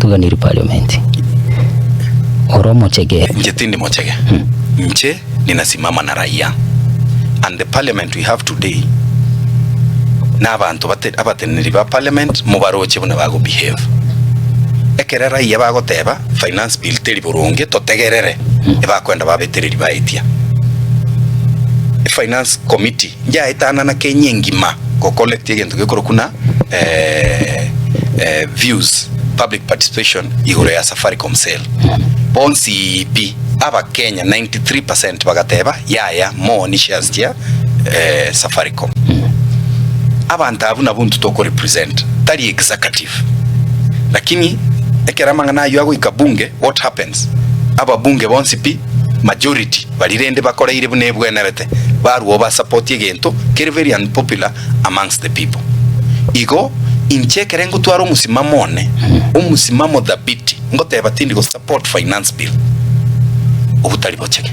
Toganiri parliament. Ore omochege. Inche tindi mochege. Inche ninasimama na raia and the parliament we have today na abanto bate abateneneri ba parliament mobaroche buna bago behave. Ekere raia bagoteba finance bill teri boronge totegerere ebakwenda babetereri baetia. Efinance committee njaetanana Kenya engima go collect egento gekorokwa na views public participation igoro ya Safaricom sale. Bonsi pi Abakenya 93 percent bagateba yaya mooni shares chia Safaricom. Abanto abwo nabwo intwe toko represent tari executive. Lakini ekero amang'ana ayio agoika bunge what happens? Ababunge bonsi pi majority baria rende bakoreire buna ebwenerete barwoo ba support egento kere very unpopular amongst the people. Igo inche ekere ngotwara omosimamo one, omosimamo thabiti, ngoteba tindi go support finance bill, obwo tari bochege.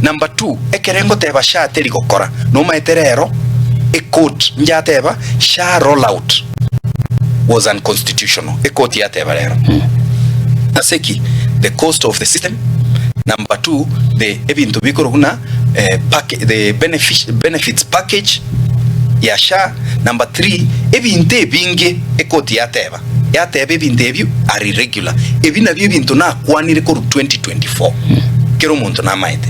Number two, ekere ngoteba SHA teri gokora, nomaete rero ecourt njateba SHA roll out was unconstitutional, ecourt yateba rero. Ase ki? The cost of the system, number two, the ebinto bikorwa buna the benefits package ya SHA, number three, ebinto ebinge ekoti yateba, yateba ebinto ebio are irregular. Ebi nabio ebinto nakwanire korwa 2024, kera omonto namaete.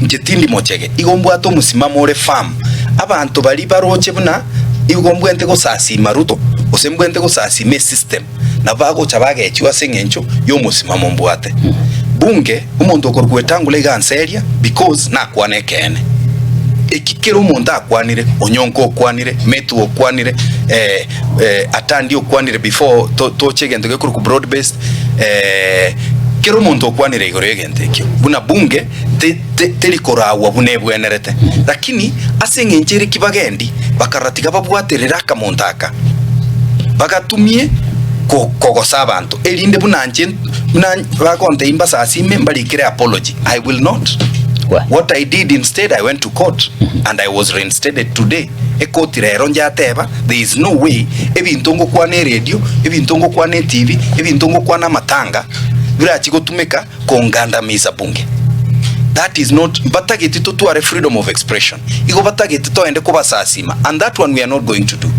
Inche tindi mochege, igo mbwate omosimamo ore firm. Abanto baria baroche buna igo mbwente gosasima Ruto, gose mbwente gosasima esystem, Nabo bagocha bagechigwa ase engencho y'omosimamo mbwate. Bunge, omonto okorokwa Wetangula iga anseria because nakwana ekeene. Eki kera omonto akwanire, Onyonka okwanire, Metu okwanire, eh, eh, Atandi okwanire before to, toche egento gekorokwa broad based, eh, kera omonto okwanire igoro y'egento ekio. Buna bunge te, te, teri koragwa buna ebwenerete. Lakini ase engencho ere ki bagendi, bakarora tiga babwaterere akamonto aka. Bagatumie kogosa abanto, erinde buna inche buna bagontebia mbasasime mbarikere apology. I will not. Why? What I did instead, I went to court and I was reinstated today. Ekoti rero njateba there is no way ebinto ngokwana eredio, ebinto ngokwana etibi, ebinto ngokwana amatanga birachi gotumeka kongandamisa bunge. That is not mbatageti totware freedom of expression. Igo batagete toende kobasasima and that one we are not going to do.